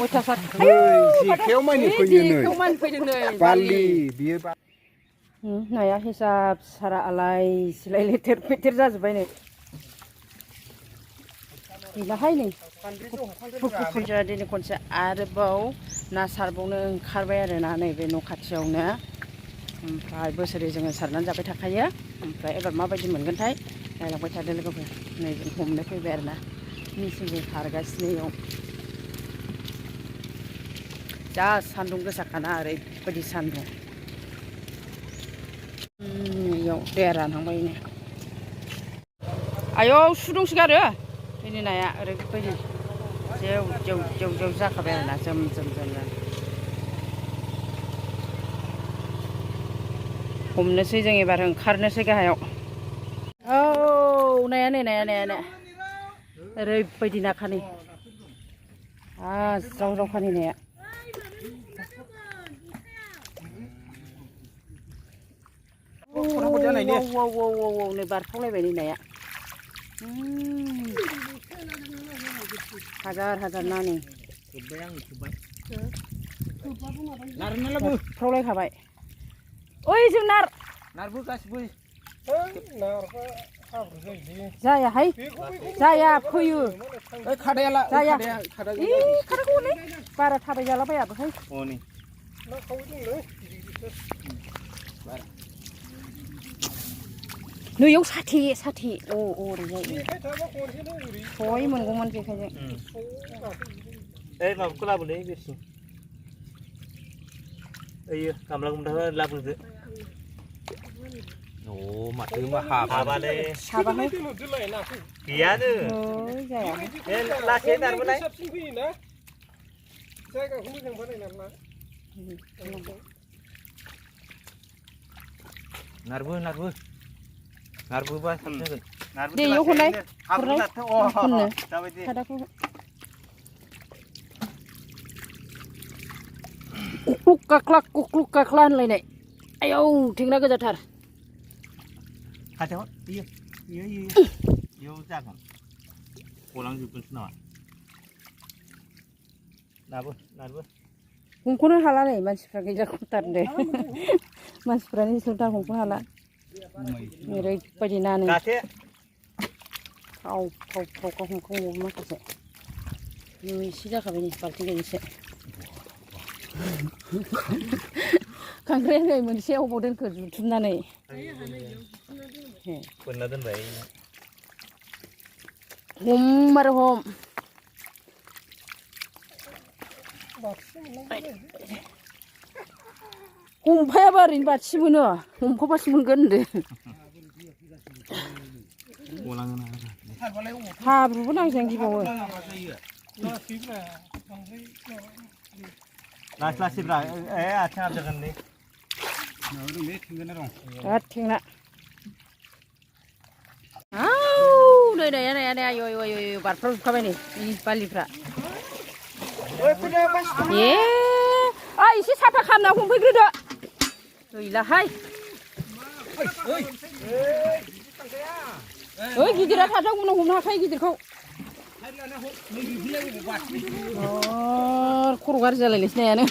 अयथासार जेखायाव मानि फैयो नै जेखायाव मानि फैदों नै बारलि बियो नाया हिसाब सारा आलाय सिलाय लेथेर फेथेर जाजोब्बाय नै गैलाहाय नै जोंहा दिनै खनसे आरोबाव ना सारबावनो ओंखारबाय आरो ना नैबे न' खाथियावनो ओमफ्राय बोसोरै जोङो सारनानै जाबाय थाखायो ओमफ्राय एबार माबायदि मोनगोनथाय नायलांबाय थादो लोगोफोर नै जों हमनो फैबाय आरो ना मेचिनजों सारगासिनो इयाव जा सान्दुं गोसाखाना ओरैबायदि सान्दुं इयाव दैया रानहांबायनो आयौ सु दंसोगारो बेनि नाया ओरैबायदि जेव जेव जेव जेव जाखाबाय आरो ना जोम जोम जोम हमनोसै जों एबार ओंखारनोसै गाहायाव औ नाया नै नाया ओरैबायदि नाखानि ज्राव ज्रावखानि नाया नै बारखावलायबाय नै नाया हाजार हाजार नानि बारखावलायखाबाय ओइ जों नारबो गासिबो जायाहाय जाया फैयो जाया खादाखौ हनै बारा थाबाय जालाबायाबोहाय नैयाव साथे ओरैजाय सय मोनगौमोन जेखायजों माबाखौ लाबोलै बेसि ओइयो गामला गुमथा लाबोदो माथो हाबालै हाबाहाय गैयानो जाया लासै नारबोलाय जायगाखौ मोजां बानायना नारबोबा साबसिन जागोन दैयाव हरनाय खादाखौ कुक्लुक काक्ला होनलायनाय आयौ थेंना गोजाथार खाथियाव इयो जागोन गलांजोबगोनसो नामा नारबो हमख'नो हाला नै मानसिफ्रा गैजा खमथारदो मानसिफ्रानो इसोरथार हमख'नो हाला ओरैबायदि नानो फाव हमखांबावो माखासे एसे जाखाबाय नै बाल्थिं गंसे खांख्राइ नै मोनसे अबाव दोनखो जुथुमनानै बोनना दोनबाय हम आरो हम हमफायाबा ओरैनो बाथि मोनो हमफाबासो मोनगोन होनदो हाब्रुबो नांजानो गिबावो लासैब्रा आथिं आबजागोन नै थेंना नै नाया आयौ बारफ्रावजोबखाबाय नै बालिफ्रा एसे साफा खालामना हमफैग्रोदो गैलाहाय ओइ गिदिरा खाथियाव उनाव हमनो हाखायो गिदिरखौ खर' गाज्रि जालायलायसै नायानो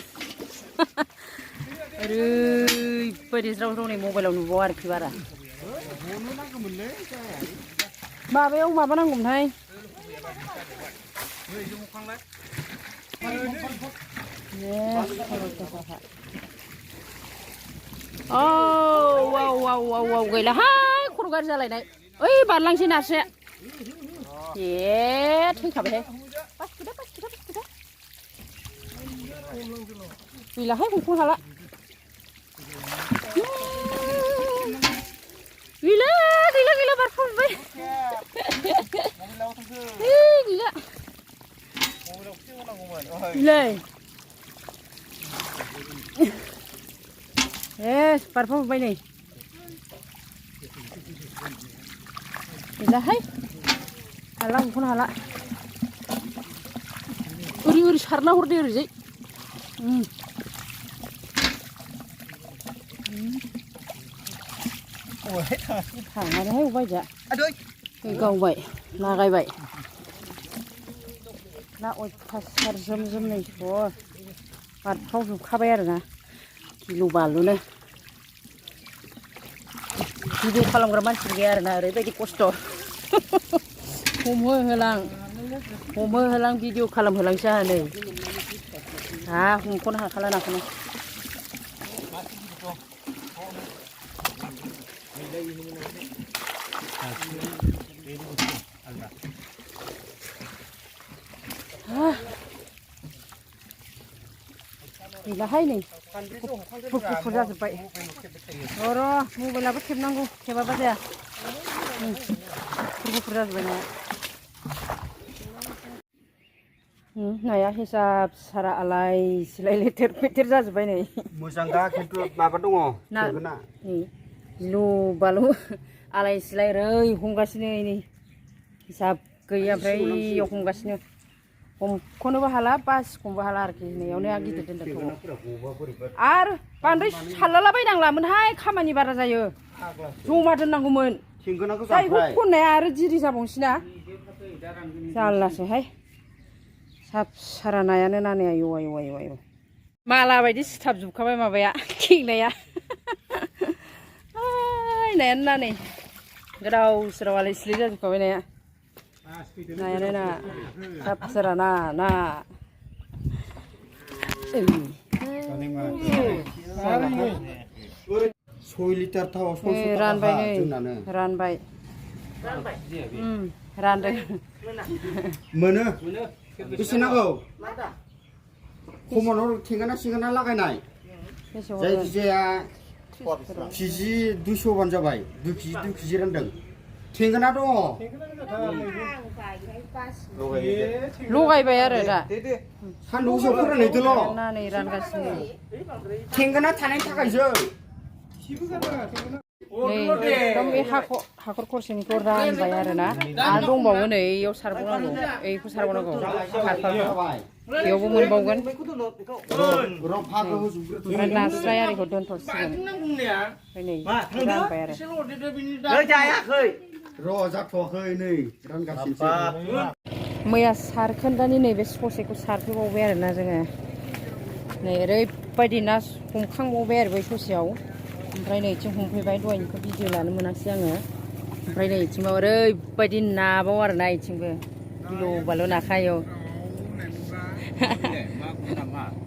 ओरैबायदि ज्राव ज्राव नै मबाइलाव नुबावा आरोखि बारा माबायाव माबा नांगौमोनहाय गैलाहाय खर' गाज्रि जालायनाय ओइ बारलांसै नास्राया थैखाबायहाय बासिखोदा गैलाहाय हमख'नो हाला गैला बारफुबाय गैला बारफुबाय नै गैलाहाय हाला हमख'नो हाला ओरै सारना हरदो ओरैजाय थांनानैहाय अबायजा गावबाय लागायबाय ना अयथासार जोम जोम नै बादफ्रावजोबखाबाय आरोना गिलु बालुनो भिडिअ खालामग्रा मानसि गैया आरोना ओरैबायदि खस्थ' हमहोहोलां भिडिअ खालामहोलांसै आंहा नै हमख'नो हाखाला नाखौनो गैलाहाय नै गुफुर जाजोब्बाय र' मबाइलाबो खेबनांगौ खेबाबा जाया गुफुर जाजोब्बाय नाया हिसाब सारा आलाय सिलाय लेथेर फेथेर जाजोब्बाय नै मोजां दा खिन्थु माबा दङ ना गिलु बालु आलाय सिलाय ओरै हमगासिनो नै हिसाब गैया ओमफ्राय इयाव हमगासिनो हमख'नोबो हाला बासिख'नोबो हाला आरोखि नैयावनो गिदिर दोनदों आरो बांद्राय सारलालाबायनांलामोनहाय खामानि बारा जायो जमा दोननांगौमोन जायखौ खननाया आरो दिरि जाबावनोसैना जारलासोहाय साब सारा नायानो नानाया आयौ माला बायदि सिथाबजोबखाबाय माबाया खेंनाया नायानो ना नै गोदाव सोराव आलाय सिलाय जाजोबखाबाय नायानो ना साब सारा ना 6 लिटार थाव रानबाय नै रानबाय रानदों मोनो बेसे नांगौ खमानाव थेंगोना सिंगोना लागायनाय जायखिजाया केजि 200 बानो जाबाय 2 केजि रानदों थेंगोना दङ लगायबाय आरो दा सान्दुंसो फोरानहैदोल' नानै रानगासिनो थेंगोना थानायनि थाखायसो नै एकदम बे हाखर खरसेनिखौ रानबाय आरोना आरो दंबावो नै इयाव सारबावनांगौ बेखौ सारबावनांगौ बेयावबो मोनबावगोन ओमफ्राय नास्राय आरिखौ दोनथ'सिगोन ओमफ्राय नै रानबाय आरो र' जाथ'वाखै नै रानगासिनो मैया सारखोन्दानि नैबे ससेखौ सारफैबावबाय आरोना जोङो नै ओरैबायदि ना हमखांबावबाय आरो बै ससेयाव ओमफ्राय नैथिं हमफैबाय दहायनिखौ भिडिअ लानो मोनासै आङो ओमफ्राय नैथिंबो ओरैबायदि नाबाव आरोना इथिंबो गिलु बालु नाखायो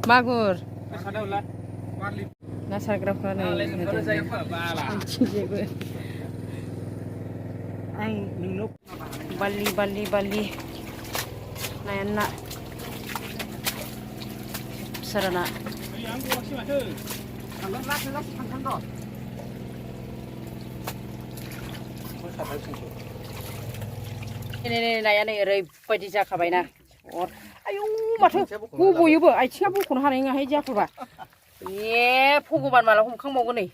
मागुर ना सारग्राफ्रा नै जेबो बालि नायानो ना सारा ना नाया नै ओरैबायदि जाखाबायना आयौ माथो गब'योबो आथिङा बख'नो हानाय नङाहाय जाखोबा भगबान माला हमखांबावगोन नै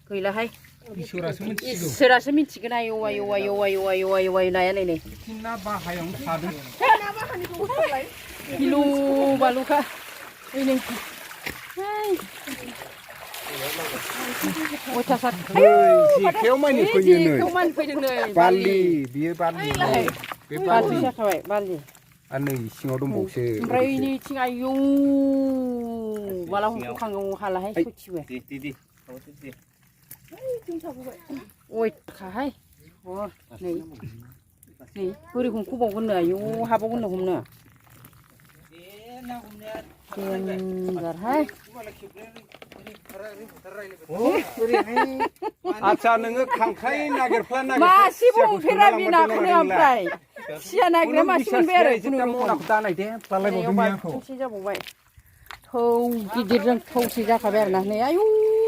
गैलाहाय इसोरासो मिथिगोन आयौ नाया नै गिलु बालुखा नै अयथासार जेखायाव मानि फैदों नै बारलि बियो बारलि बे बारलि जाखाबाय बारलि आरो नै सिङाव दंबावसो ओमफ्राय नैथिं आयौ माला हमखाङो हालाहाय सथिबो अयखाहाय नै बोरै हमख'बावगोननो आयौ हाबावगोननो हमनो देनजारहाय आच्छा नोङो खांख्राइ नागिरफ्ला मासेबो हमफेरा बे नाखौनो ओमफ्राय खुसिया नागिरनाया मासे मोनबाय आरो खुनुरुखुम जाबावबाय थौ गिदिरजों थौसे जाखाबाय आरोना नै आयौ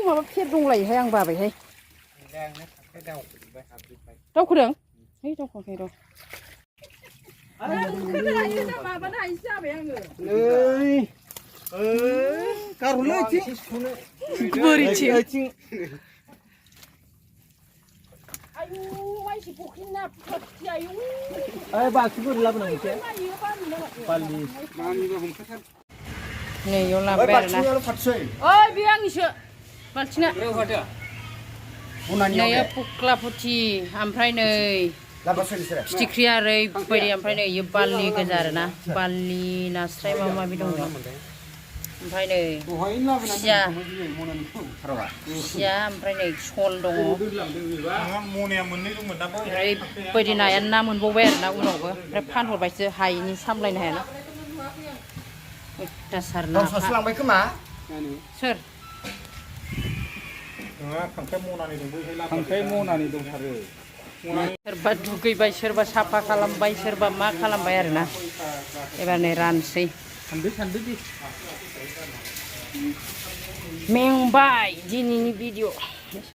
माबा फेर दंलायोहाय आं बाबायहाय दावखोदों है दावखोआखै र' माबानो हायैसो जाबाय आङो गारहरलै बोरैथिं आयौ मानसि फुख्रिनि ना फुख्रि आयौ बाखि बोरै लाबोनांगौ एसे बालि नै इयाव लांबाय आरोना ओइ बे आंनिसो बाल्थिङा नैयो फुख्ला फुथि ओमफ्राय नै फिथिख्रिया ओरैबायदि ओमफ्राय नै इयो बारलि गोजा आरोना बारलि नास्राय माबा माबि दङ ओमफ्राय नै खुसिया ओमफ्राय नै सल दङ ओरैबायदि नायानो ना मोनबावबाय आरोना उनावबो ओमफ्राय फानहरबायसो हायिनि सामलायनो हायाना अयथासार ना सोर खांख्राइ मनानै दंथारो सोरबा दुगैबाय सोरबा साफा खालामबाय सोरबा मा खालामबाय आरोना एबार नै रानसै सान्दो दे मेंबाय दिनैनि भिडिअ